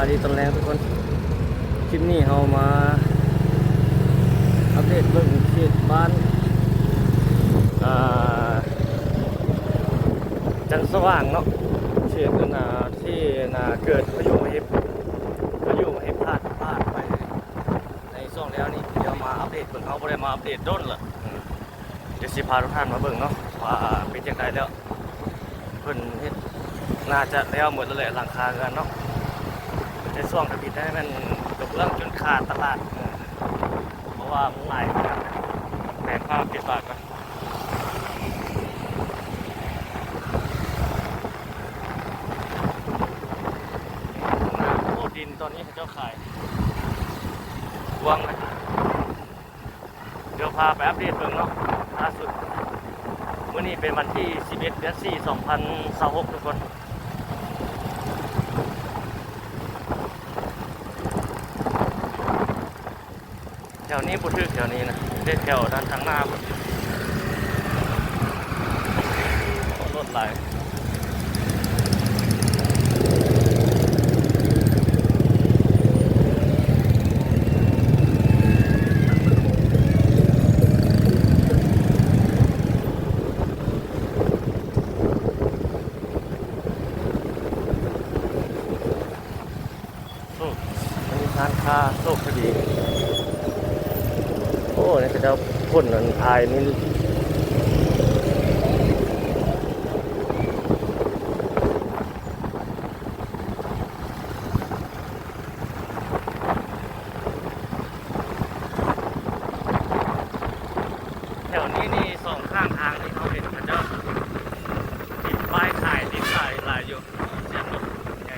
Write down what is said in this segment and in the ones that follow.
ສະບາຍດີຕອນແລງທຸກຄົນ, ຄລິບນີ້ເຮົາມາອັບເດດເບິ່ງເຂດບ້ານ ອ່າ ຈັນສະຫວ່າງເນາະ, ເຂດນັ້ນນະ ທີ່ນະເກີດພາຍຸມະເຮັດ ພາຍຸມະເຮັດພາດ ພາດໄປໃນຊ່ວງແລ້ວນີ້. ດຽວມາອັບເດດເບິ່ງ, ເຮົາບໍ່ໄດ້ມາອັບເດດດົນລະ. ດຽວຊິພາທຸກທ່ານມາເບິ່ງເນາະ ວ່າເປັນຈັ່ງໃດແລ້ວ. ເພິ່ນເຮັດ ໜ້າຈະແລ້ວໝົດແລ້ວແຫຼະ ຫຼັງຄາເຮືອນເນາະ. ແຕ່ຊ່ວງທຳອິດນັ້ນແມ່ນກະເບື້ອງຈົນຂາດຕະຫຼາດ ເພາະວ່າມັນຫຼາຍ. ແປງພາບຕິດປາກກ່ອນ. ໂອ້ ດິນຕອນນີ້ເຂົາເຈົ້າຂາຍກວ້າງນະ. ດຽວພາໄປອັບເດດເບິ່ງເນາະ ລ່າສຸດ. ມື້ນີ້ເປັນວັນທີສິບເອັດ ເດືອນສີ່ ສອງພັນຊາວຫົກ ທຸກຄົນ. ແຖວນີ້ບໍ່ຖືກ ແຖວນີ້ນະ ເຮັດແຖວດ້ານທາງໜ້າພຸ້ນ ລົດຫຼາຍ. ໂອ້ ມັນມີຮ້ານຄ້າໂຊກຄະດີ. ໂອ້ ນີ້ເຂົາເຈົ້າຂົນອັນອາຍນີ້. ແຖວນີ້ນີ້ ສອງຂ້າງທາງນີ້ ເຮົາເຫັນເຂົາເຈົ້າຕິດປ້າຍຂາຍດິນຫຼາຍ ຫຼາຍຢູ່. ສຽງລົດໃຫຍ່.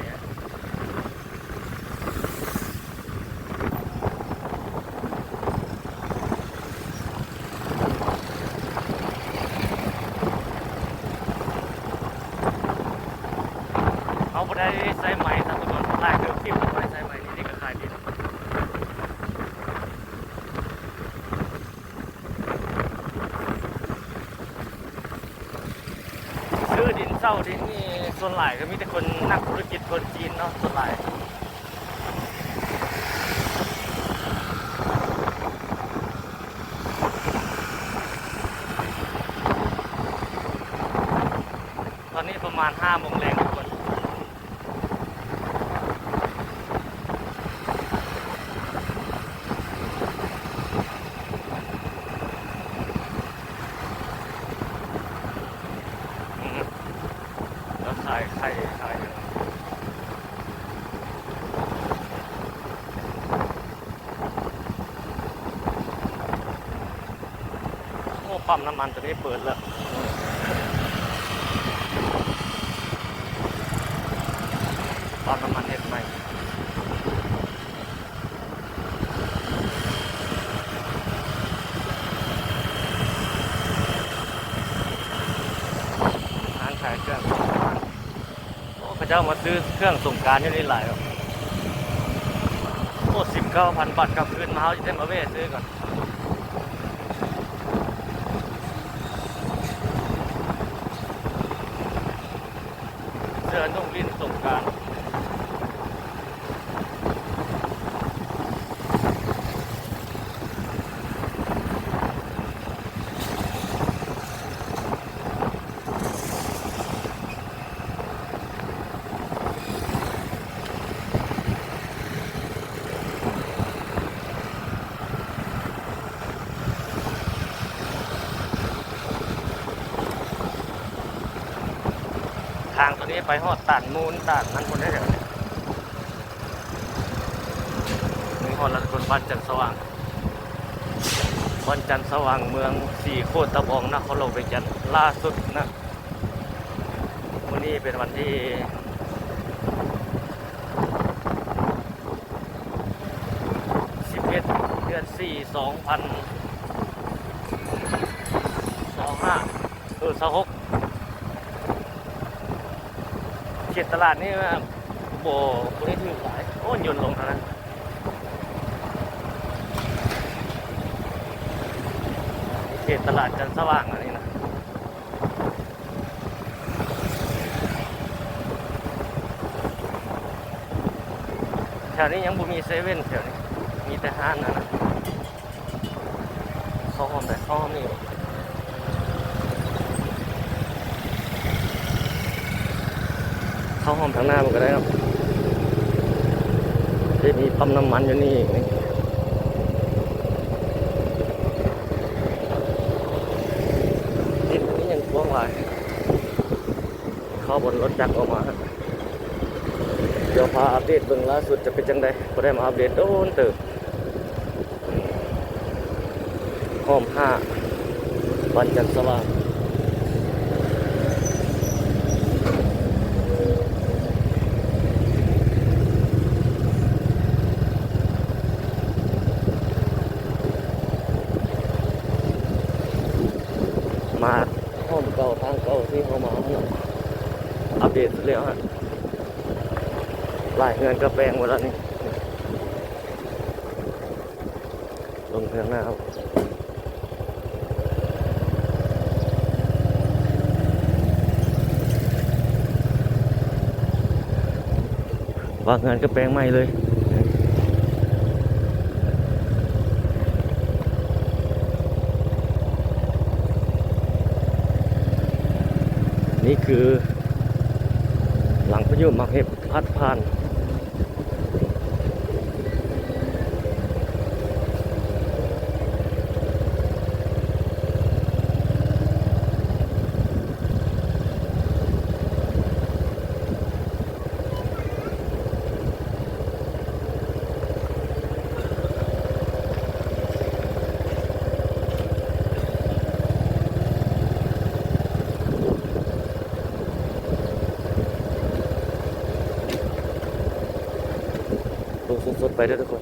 ເຮົາບໍ່ໄດ້ໃຊ້ໄມ ທ່ານຜູ້ຊົມ, ຫຼາຍເຕີບ ຄລິບບໍ່ໄດ້ໃຊ້ໄມ. ນີ້ ນີ້ກະຂາຍດິນ. ຊື້ດິນເຊົ່າດິນນີ້ ສ່ວນຫຼາຍກະມີແຕ່ຄົນນັກທຸລະກິດຄົນຈີນເນາະ ສ່ວນຫຼາຍ. ຕອນນີ້ປະມານຫ້າໂມງແລງ ທຸກຄົນ. ອືມ ແລ້ວຂາຍໄຂ່ ຂາຍຫຍັງ. ໂອ້ ປ້ຳນ້ຳມັນໂຕນີ້ເປີດແລ້ວ. ປ້ຳນ້ຳມັນເຮັດໃໝ່. ຮ້ານຂາຍເຄື່ອງ. ໂອ້ ເຂົາເຈົ້າມາຊື້ເຄື່ອງສົງການຢູ່ນີ້ຫຼາຍ. ໂອ້ ສິບເກົ້າພັນບາດ ກັບຄືນມາ ເຮົາຊິໄດ້ມາແວ່ຊື້ກ່ອນ. ເສື້ອນຸ່ງຫຼິ້ນສົງການ. ທາງໂຕນີ້ໄປຮອດຕາດມູນ ຕາດນັ້ນພຸ້ນເດ້. ນີ້ຮອດແລ້ວທຸກຄົນ ບ້ານຈັນສະຫວ່າງ ບ້ານຈັນສະຫວ່າງ ເມືອງສີໂຄດຕະບອງ ນະຄອນຫຼວງວຽງຈັນ ລ່າສຸດນະ. ມື້ນີ້ເປັນວັນທີສິບເອັດ ເດືອນສີ່ ສອງພັນຊາວຫ້າ ເອີ ຊາວຫົກ. ເຂດຕະຫຼາດນີ້ ບໍ່ ບໍ່ໄດ້ຖືກຫຼາຍ. ໂອ້ ຍົນລົງເທົ່ານັ້ນ. ເຂດຕະຫຼາດຈັນສະຫວ່າງອັນນີ້ນະ. ແຖວນີ້ຍັງບໍ່ມີເຊເວັ່ນ ແຖວນີ້ມີແຕ່ຮ້ານນັ້ນນະ. ເຂົ້າຮ່ອມໄດ້ ເຂົ້າຮ່ອມນີ້ ເຂົ້າຮ່ອມທາງໜ້າມັນກໍໄດ້ເນາະ. ເດ້ ມີປ້ຳນ້ຳມັນຢູ່ນີ້ອີກ. ດິນນີ້ຍັງກວ້າງຫຼາຍ. ເຂົ້າບ່ອນລົດຈັກອອກມາ. ດຽວພາອັບເດດເບິ່ງລ່າສຸດຈະເປັນຈັ່ງໃດ. ບໍ່ໄດ້ມາອັບເດດໂດນເຕີບ. ຮ່ອມຫ້າ ວັນຈັນສະຫວ່າງ. ມາຮ່ອມເກົ່າ ທາງເກົ່າທີ່ເຮົາມາເນາະ. ອັບເດດແລ້ວຮະ. ຫຼາຍເຮືອນກໍແປງໝົດແລ້ວນີ້. ລົງເທິງໜ້າ ວ່າເຮືອນກໍແປງໃໝ່ເລີຍ. ນີ້ຄືຫຼັງພາຍຸໝາກເຫັບ ພັດຜ່ານ. ເບິ່ງສົດໆໄປເດີທຸກຄົນ.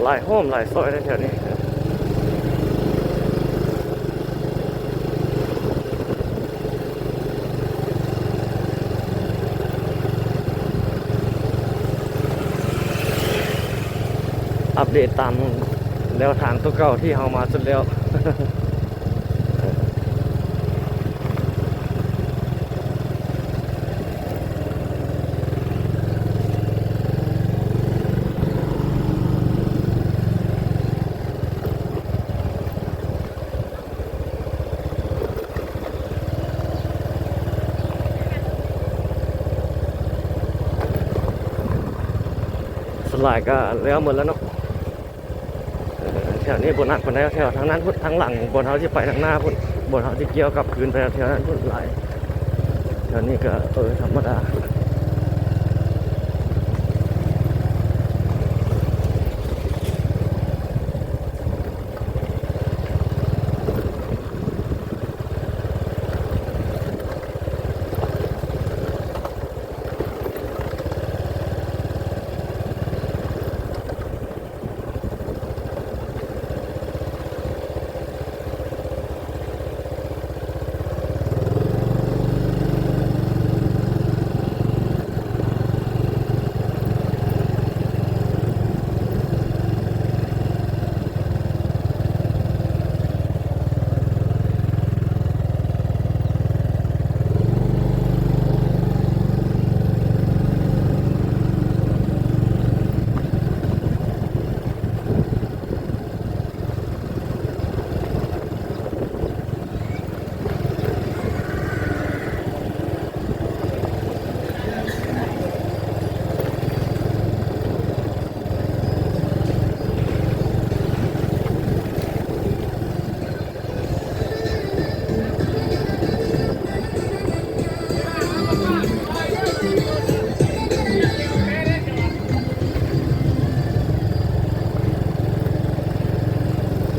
ຫຼາຍຮ່ອມຫຼາຍຊອຍເດ້ແຖວນີ້. ອັບເດດຕາມແນວທາງຕົວເກົ່າທີ່ເຮົາມາສຸດແລ້ວ. ສ່ວນຫຼາຍກໍແລ້ວໝົດແລ້ວເນາະ. ເອີ ແຖວນີ້ບໍ່ໜັກປານໃດ ແຖວທາງນັ້ນພຸ້ນ ທາງຫຼັງບ່ອນເຮົາຊິໄປທາງໜ້າພຸ້ນ ບ່ອນເຮົາຊິກ່ຽວກັບຄືນໄປແຖວນັ້ນພຸ້ນຫຼາຍ. ແຖວນີ້ກໍ ເອີ ທຳມະດາ.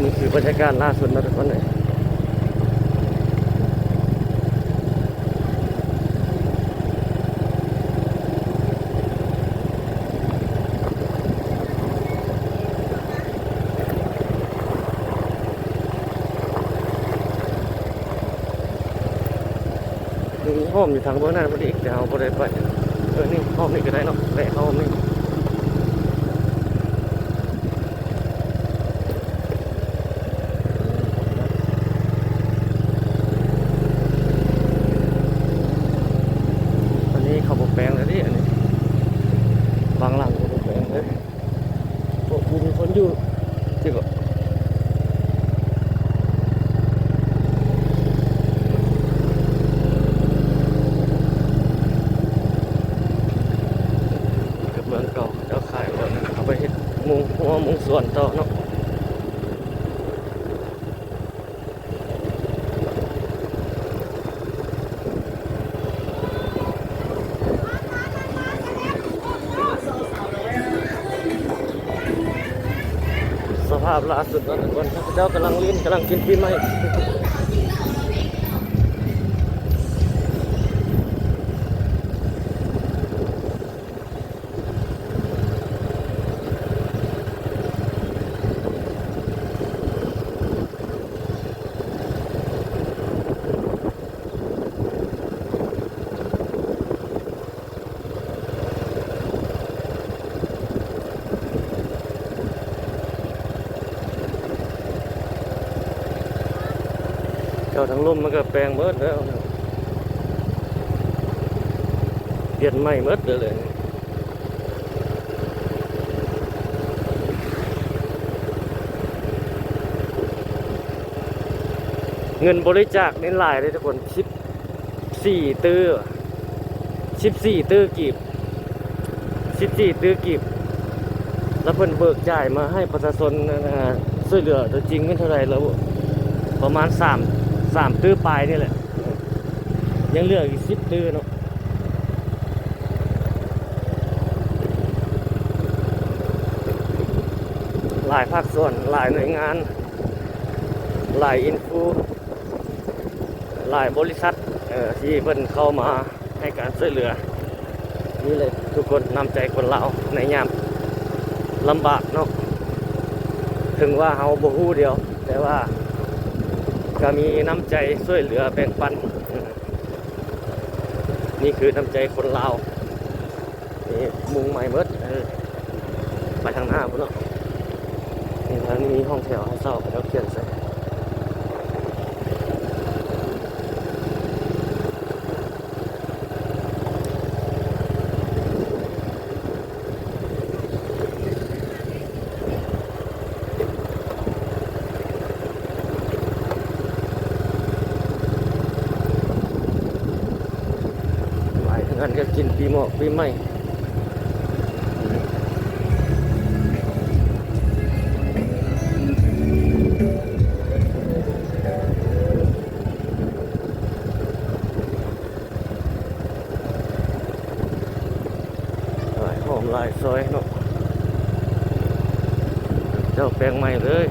ນີ້ຄືບັນຍາກາດລ່າສຸດເນາະທຸກຄົນເອີຍ. ມີຮ່ອມຢູ່ທາງເບື້ອງໜ້າພຸ້ນອີກ ແຕ່ເຮົາບໍ່ໄດ້ໄປ. ເອີ ນີ້ຮ່ອມນີ້ກໍໄດ້ເນາະ ແວະຮ່ອມນີ້. ອັນນີ້ເຂົາບໍ່ແປງແລ້ວເດ້ ອັນນີ້. ພາບລ່າສຸດເນາະທຸກຄົນ ເຂົາເຈົ້າກຳລັງຫຼິ້ນ ກຳລັງກິນປີໃໝ່. ເຈົ້າ ທາງລຸ່ມມັນກໍແປງເໝິດແລ້ວ ປ່ຽນໃໝ່ເໝິດເລີຍ. ເງິນບໍລິຈາກນີ້ຫຼາຍເດ້ທຸກຄົນ ສິບສີ່ຕື້ ສິບສີ່ຕື້ກີບ ສິບສີ່ຕື້ກີບ ແລ້ວເພິ່ນເບີກຈ່າຍມາໃຫ້ປະຊາຊົນ ອ່າ ຊ່ວຍເຫຼືອຕົວຈິງແມ່ນເທົ່າໃດແລ້ວ ປະມານສາມ ສາມຕື້ປາຍນີ້ແຫຼະ ຍັງເຫຼືອອີກສິບຕື້ເນາະ. ຫຼາຍພາກສ່ວນ ຫຼາຍໜ່ວຍງານ ຫຼາຍອິນຟູ ຫຼາຍບໍລິສັດ ເອີ ທີ່ເພິ່ນເຂົ້າມາໃຫ້ການຊ່ວຍເຫຼືອ. ນີ້ແຫຼະທຸກຄົນ ນ້ຳໃຈຄົນລາວໃນຍາມລຳບາກເນາະ ເຖິງວ່າເຮົາບໍ່ຮູ້ດຽວ ແຕ່ວ່າກໍມີນ້ຳໃຈຊ່ວຍເຫຼືອແບ່ງປັນ. ນີ້ຄືນ້ຳໃຈຄົນລາວ ນີ້ມຸງໃໝ່ເໝິດ ເອີ ໄປທາງໜ້າພຸ້ນເນາະ. ນີ້ ທາງນີ້ມີຫ້ອງແຖວໃຫ້ເຊົ່າ ເຂົາເຈົ້າຂຽນໃສ່. ຫຼາຍເຮືອນກໍກິນປີໝອກປີໃໝ່. ຫຼາຍຫ້ອງຫຼາຍຊອຍເນາະ ເຈົ້າແປງໃໝ່ເລີຍ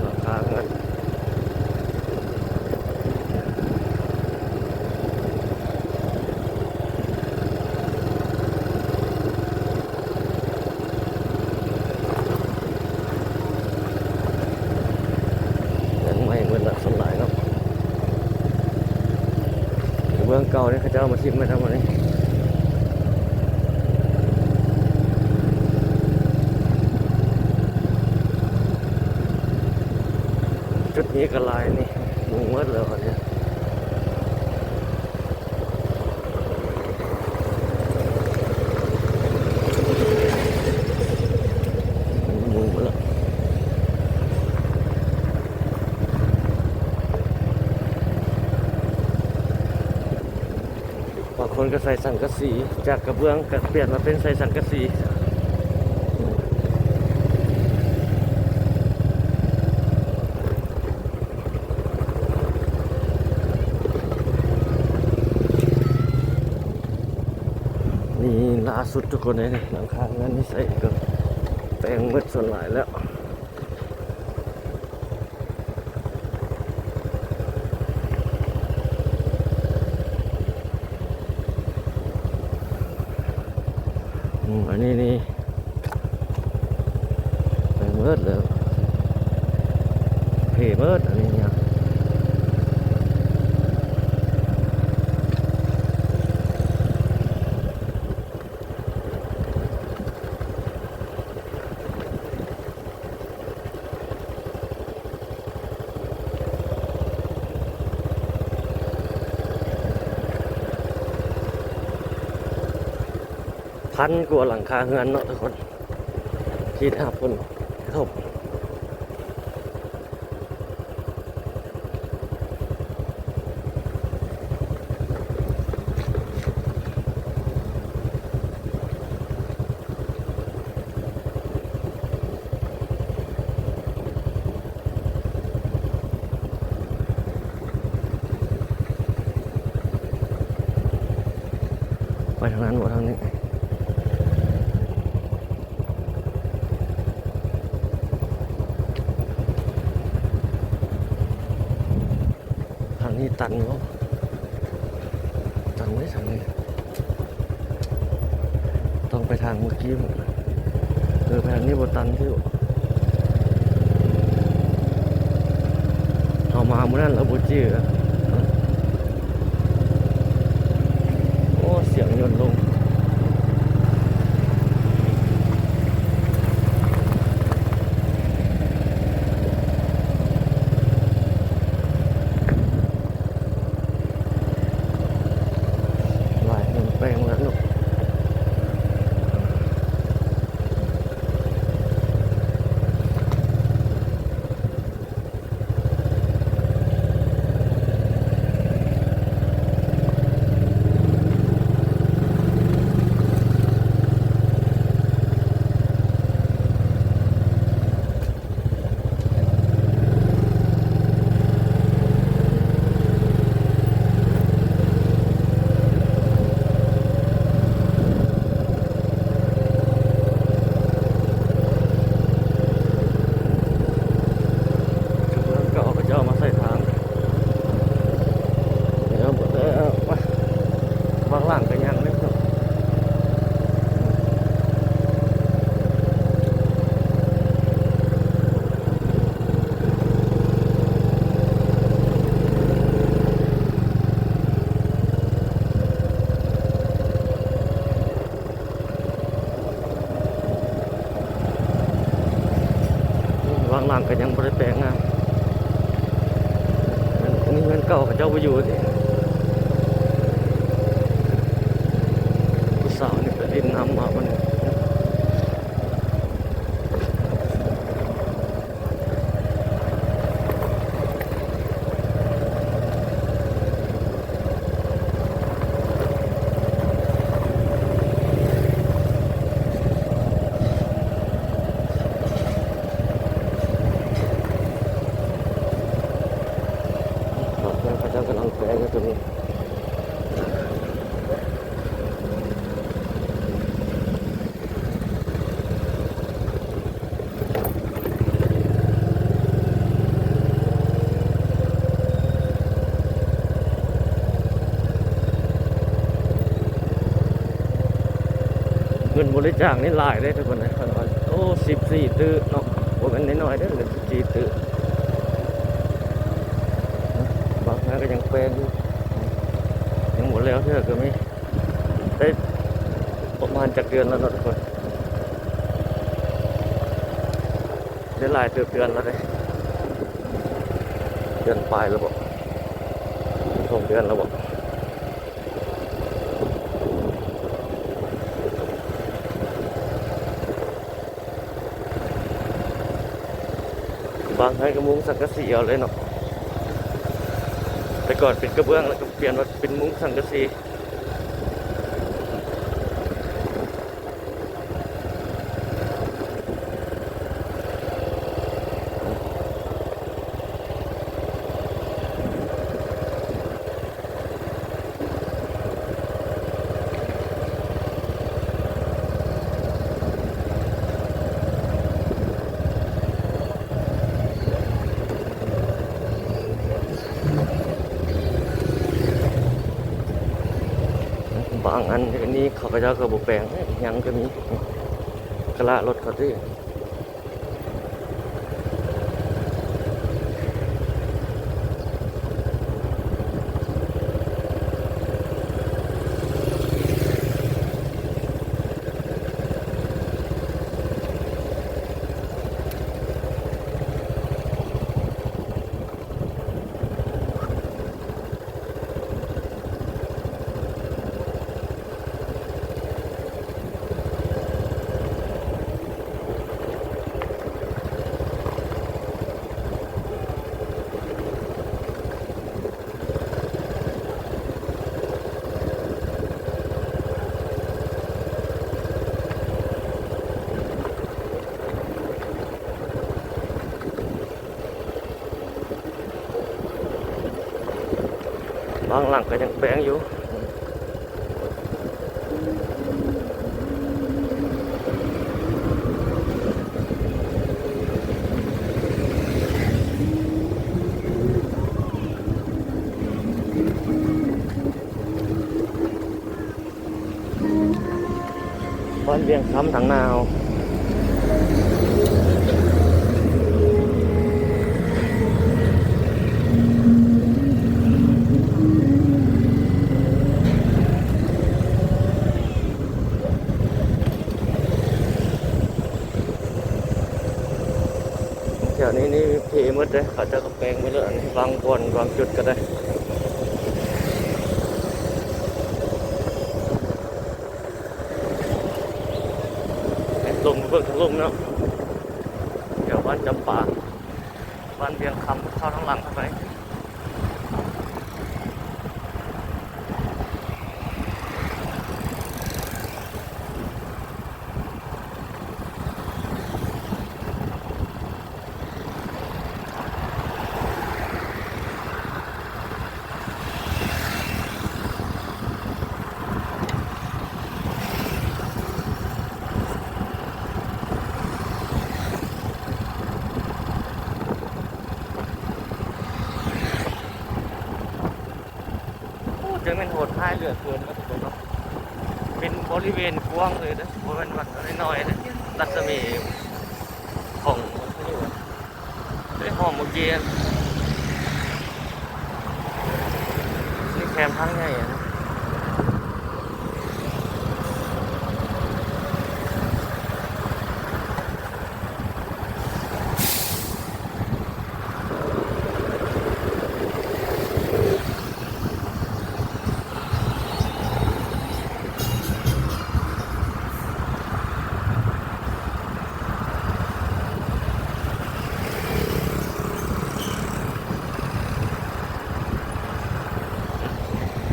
ຫຼັງຄາເຮືອນ. ແປງໃໝ່ເບິດລະສ່ວນຫຼາຍເນາະ ເບື້ອງເກົ່ານີ້ເຂົາເຈົ້າເອົາມາຖິ້ມໄວ້ທັງໝົດນີ້. ຈຸດນີ້ກໍຫຼາຍນີ້ ມຸງເໝິດແລ້ວອັນນີ້. ບາງຄົນກໍໃສ່ສັງກະສີ ຈາກກະເບື້ອງກໍປ່ຽນມາເປັນໃສ່ສັງກະສີ. ນີ້ລ່າສຸດທຸກຄົນເອີຍ ຫຼັງຄາເຮືອນນີ້ໃສ່ກໍແປງເບິດສ່ວນຫຼາຍແລ້ວ. ອືມ ອັນນີ້ນີ້ ໄປເໝິດແລ້ວ ເພເໝິດອັນນີ້ນະ. ພັນກວ່າຫຼັງຄາເຮືອນເນາະທຸກຄົນ ທີ່ໄດ້ຮັບຜົນກະທົບ. ໄປທາງນັ້ນບໍ່ ທາງນີ້? ເ ນີ້ຕັນບໍ່? ຕັນເດ້ທາງນີ້ ຕ້ອງໄປທາງເມື່ອກີ້. ເອີ ໄປທາງນີ້ບໍ່ຕັນຕິ. ເຮົາມາມື້ນັ້ນລະບໍ່ຈື່. ໂອ້ ສຽງຍົນລົງ. ຫຼາຍເຮືອນແປງແລ້ວເນາະ. ເຂົາເຈົ້າມາໃສ່ທາງ ແລ້ວໝົດແລ້ວ. ບາງຫຼັງກໍຍັງເດ້. ບາງຫຼັງກໍຍັງບໍ່ໄດ້ແປງງານ. ອັນນີ້ເຮືອນເກົ່າເຂົາເຈົ້າບໍ່ຢູ່ຕິ. ຜູ້ສາວນີ້ໄປຫຼິ້ນນ້ຳມາມື້ນີ້. ເຂົາເຈົ້າກຳລັງແປງຢູ່ຕົວນີ້. ເງິນບໍລິຈາກນີ້ຫຼາຍເດ້ທຸກຄົນເອີຍ. ໂອ້ ສິບສີ່ຕື້ເນາະ, ບໍ່ແມ່ນນ້ອຍໆເດ້ ເງິນສິບສີ່ຕື້. ບາງເທື່ອກໍຍັງແປງຢູ່ ຍັງບໍ່ແລ້ວເທື່ອກໍມີ. ໄດ້ປະມານຈັກເດືອນແລ້ວເນາະທຸກຄົນ? ໄດ້ຫຼາຍເຕີບເດືອນແລ້ວເດ້. ເດືອນປາຍແລ້ວບໍ? ສອງເດືອນແລ້ວບໍ? ບາງເຮືອນກໍມຸງສັງກະສີເອົາເລີຍເນາະ. ແຕ່ກ່ອນເປັນກະເບື້ອງ ແລ້ວກໍປ່ຽນມາເປັນມຸງສັງກະສີ. ບາງອັນນີ້ເຂົາເຈົ້າກໍບໍ່ແປງ ຍັງກໍມີ ກະລະລົດເຂົາຕິ. ບາງຫຼັງກໍຍັງແປງຢູ່. ເ ບ້ານວຽງຄຳທາງໜ້າເຮົາ. ແຖວນີ້ນີ້ເພໝົດເດ້ ເຂົາເຈົ້າກໍແປງໝົດແລ້ວ ອັນນີ້ບາງບ່ອນບາງຈຸດກໍໄດ້ ລົງໄປເບິ່ງທາງລຸ່ມເນາະ ແຖວບ້ານຈຳປາ ບ້ານວຽງຄຳ ເຂົ້າທາງຫຼັງເຂົ້າໄປ. ໂອ້ ຈັ່ງແມ່ນໂຫດຮ້າຍເຫຼືອເກີນເນາະທຸກຄົນເນາະ ເປັນບໍລິເວນກວ້າງເລີຍເດີ້ ບໍ່ແມ່ນວັດນ້ອຍໆເດີ້ ລັດສະໝີຂອງພາຍຸ ໄດ້ຫອມໝາກເກນ ນີ້ແຄມທາງໃຫຍ່ຫັ້ນ.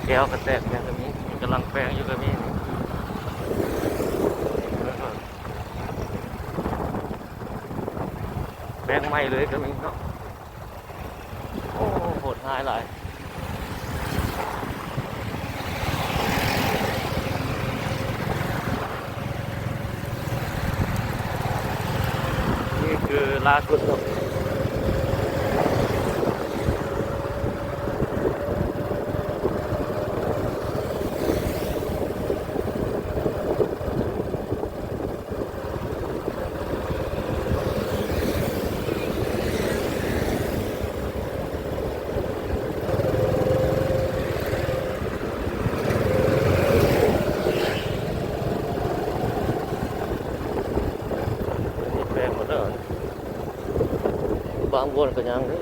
ແກ້ວກໍແຕກແລ້ວກໍມີ ກຳລັງແປງຢູ່ກໍມີ ແປງໃໝ່ເລີຍກໍມີເນາະ. ໂອ້ ໂຫດຮ້າຍຫຼາຍ. ນີ້ຄືລ່າສຸດເນາະ ແປງໝົດແລ້ວ ບາງບ່ອນກໍຍັງເດ້.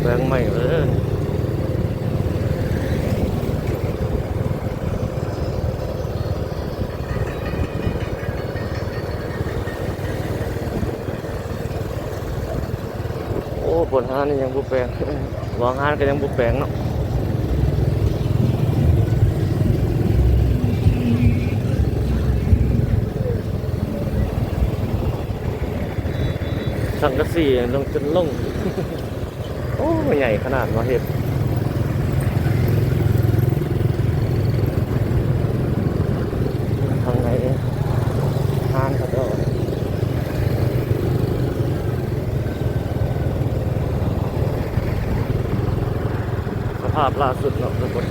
ແປງໃໝ່ເລີຍ. ໂອ້ ບ່ອນຮ້ານນີ້ຍັງບໍ່ແປງ ວາງຮ້ານກໍຍັງບໍ່ແປງເນາະ. ສັງກະສີລົງຈົນລົ້ງ. ໂອ້ ໃຫຍ່ຂະໜາດມາເຮັດ ທາງໃນຮ້ານເຂົາເຈົ້າ ສະພາບລ່າສຸດເນາະທຸກຄົນ.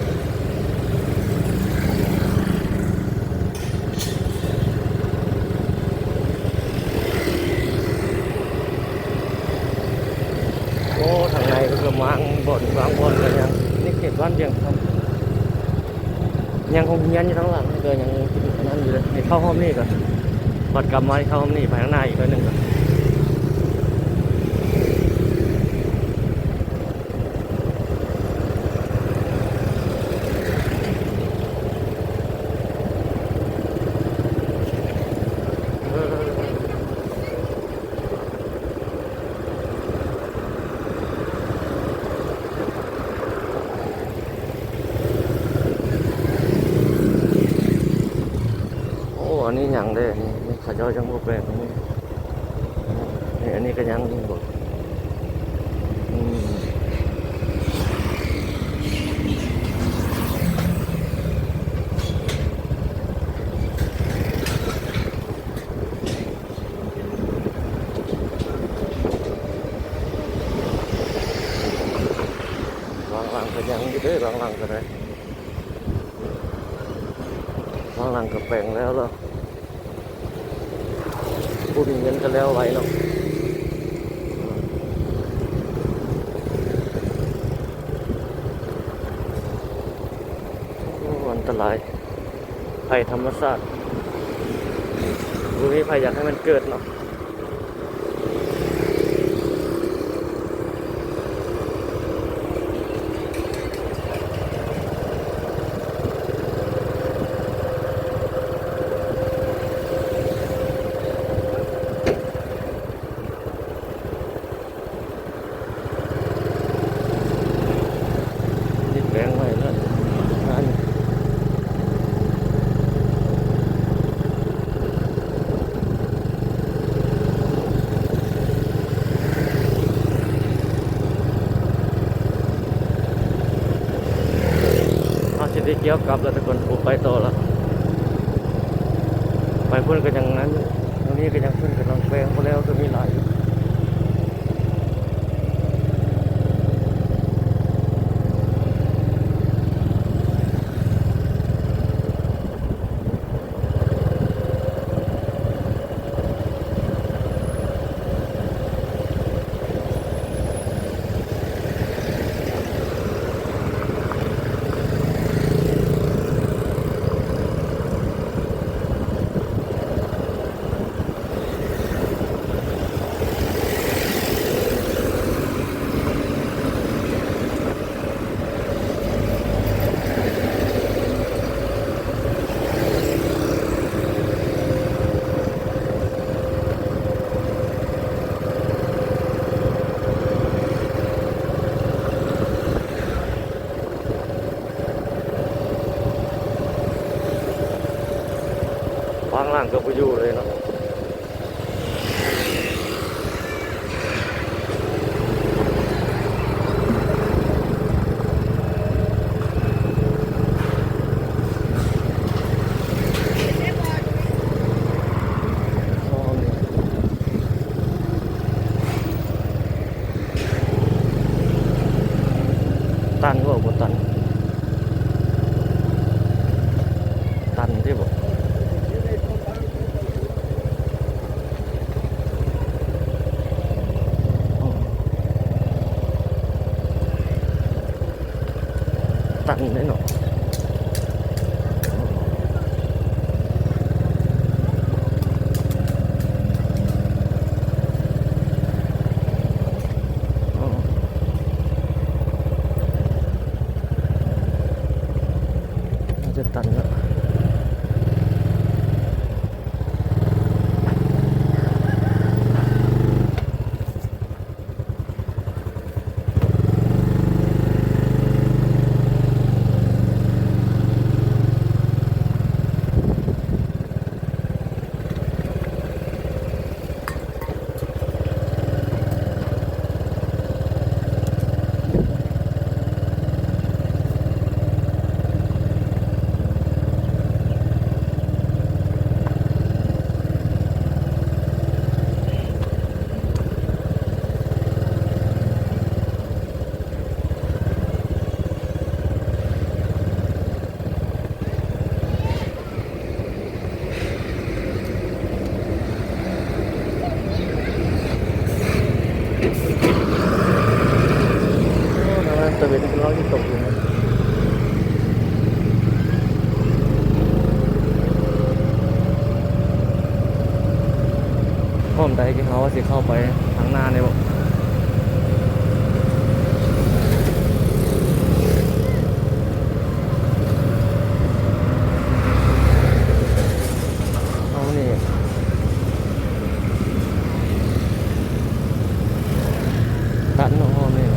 ໂອ້ ທາງໃນກໍຄືບາງບ່ອນ ບາງບ່ອນກໍຍັງ ໃນເຂດບ້ານວຽງຄຳ ຍັງໂຮງຮຽນຢູ່ທາງຫຼັງ ກໍຍັງອັນນັ້ນຢູ່ເດ້. ນີ້ເຂົ້າຮ່ອມນີ້ກ່ອນ ບັດກັບມານີ້ເຂົ້າຮ່ອມນີ້ ໄປທາງໜ້າອີກໜ້ອຍໜຶ່ງກ່ອນ. ໂ ນີ້ຫຍັງເດ້ ນີ້ ນີ້ເຂົາເຈົ້າຍັງບໍ່ແປງ ນີ້ ນີ້ ອັນນີ້ກໍຍັງຢູ່ບໍ່ ອືມ ບາງຫຼັງກໍຍັງຢູ່ເດ້ ບາງຫຼັງກໍໄດ້ ບາງຫຼັງກໍແປງແລ້ວລະ. ຜູ້ມີເງິນກໍແລ້ວໄວເນາະ ໂອ້ ອັນຕະລາຍ ໄພທຳມະຊາດ ບໍ່ມີໃຜຢາກໃຫ້ມັນເກີດເນາະ. ຕິດແປງໄວ້ແລ້ວ ເຮົາຊິໄດ້ກ່ຽວກັບແລ້ວທຸກຄົນ ບໍ່ໄປຕໍ່ລະ ໄປພຸ້ນກໍຍັງນັ້ນ ໂຕນີ້ກໍຍັງເພິ່ນກຳລັງແປງບໍ່ແລ້ວ ໂຕນີ້ຫຼາຍຢູ່. ບາງຫຼັງກໍບໍ່ຢູ່ເລີຍເນາະ. ຕັນບໍ່ ບໍ່ຕັນ ຕັນຕິບໍ່? ຕັນເດ້ເນາະ. ໜ້າຈະຕັນລະ. ໂອ້ ຕາເວັນກຳລັງຊິຕົກຢູ່. ພ້ອມໃດທີ່ເຮົາຊິເຂົ້າໄປທາງໜ້ານີ້ບໍ່? ເຮົານີ້ ຕັນເນາະ ເຮົານີ້.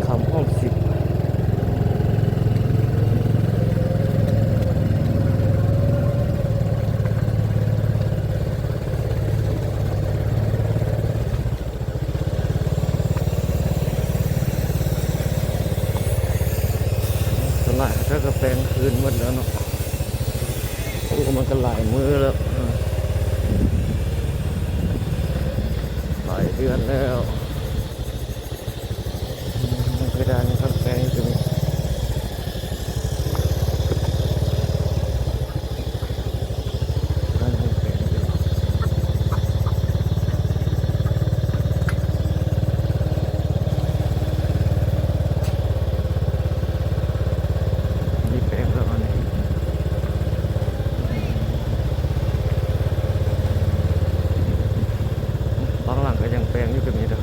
ຄ່ຳຮອບສິບ ສ່ວນຫຼາຍເຂົາເຈົ້າກໍແປງຄືນໝົດແລ້ວເນາະ. ໂອ້ ມັນກໍຫຼາຍມື້ແລ້ວ ອາ ຫຼາຍເດືອນແລ້ວ. ເພດານນີ້ເຂົາແປງຢູ່ຕົວນີ້ ເພດານນີ້ແປງຢູ່ ນີ້ແປງແລ້ວອັນນີ້. ບາງຫຼັງກໍຍັງແປງຢູ່ກໍມີເດີ.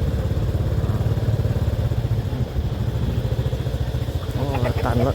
ໂອ້ ຕັນລະ.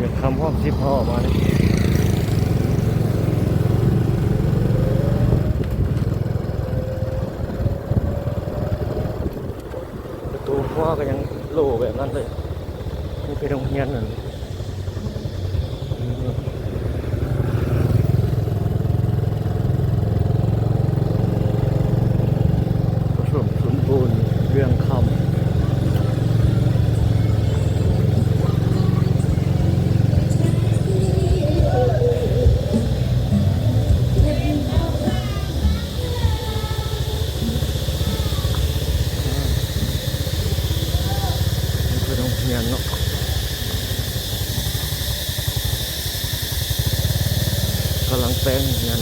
ດຽວຄ່ຳຮອບສິບເຮົາອອກມານີ້ ປະຕູຮົ້ວກໍຍັງໂຫຼແບບນັ້ນເລີຍ ມີແຕ່ໂຮງຮຽນນັ້ນ. ອຸດົມສົມບູນເລື່ອງຄຳ. ເພິ່ນໂຮງຮຽນເນາະ ກຳລັງແປງຮຽນ.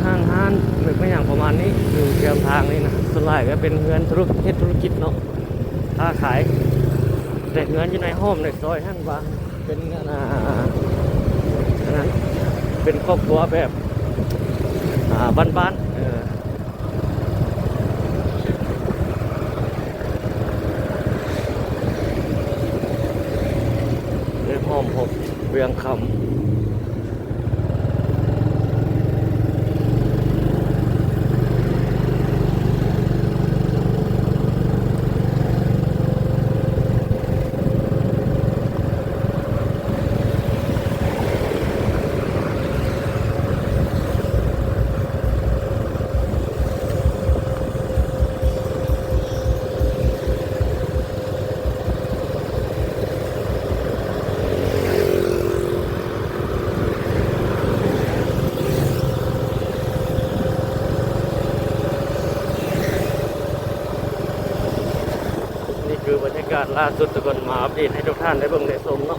ຮ້ານ ຮ້ານແມ່ນຫຍັງປະມານນີ້ ຢູ່ແຄມທາງນີ້ນະ ສ່ວນຫຼາຍກໍເປັນເຮືອນທຸລະ ເຮັດທຸລະກິດເນາະ ຄ້າຂາຍ ແຕ່ເຮືອນຢູ່ໃນຮ່ອມໃນຊອຍຫັ້ນວ່າ ເປັນ ອັນ ອັນນັ້ນ ເປັນຄອບຄົວແບບ ອ່າ ບ້ານໆ ເອີ ເລີຍຫອມຫົກວຽງຄຳ. ນີ້ຄືບັນຍາກາດລ່າສຸດ ທຸກຄົນ ມາອັບເດດໃຫ້ທຸກທ່ານໄດ້ເບິ່ງໄດ້ຊົມເນາະ.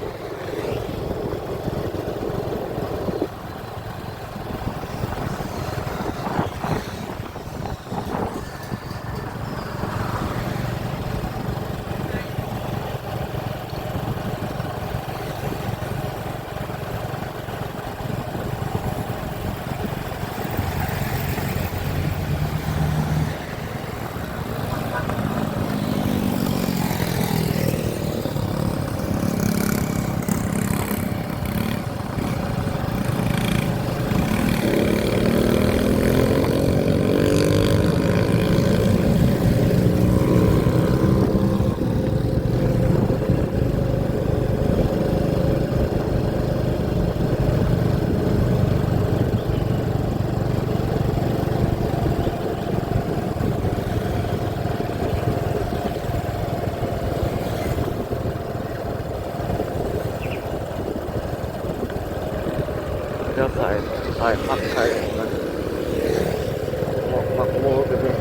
ເຂົາເຈົ້າຂາຍ ຂາຍຜັກຂາຍຫຍັງນະ ໝາກ ໝາກໂມກໍມີ.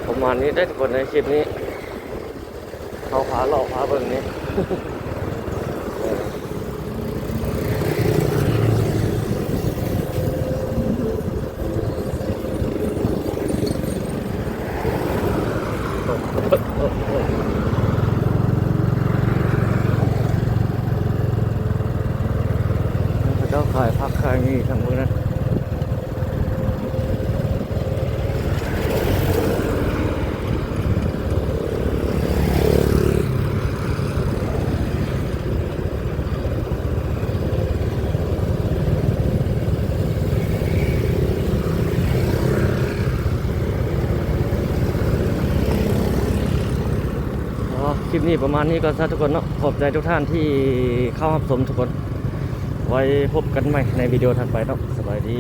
ປະມານນີ້ເດ້ທຸກຄົນ ໃນຄລິບນີ້ ເຮົາພາເລາະພາເບິ່ງນີ້ ເຂົາເຈົ້າຂາຍຜັກຂາຍໝີ່ທາງເບິ່ງນະ. ອໍ ຄລິບນີ້ປະມານນີ້ກ່ອນຊະທຸກຄົນເນາະ. ຂອບໃຈທຸກທ່ານທີ່ເຂົ້າຮັບຊົມທຸກຄົນ. ໄວ້ພົບກັນໃໝ່ໃນວິດີໂອຖັດໄປເນາະ. ສະບາຍດີ.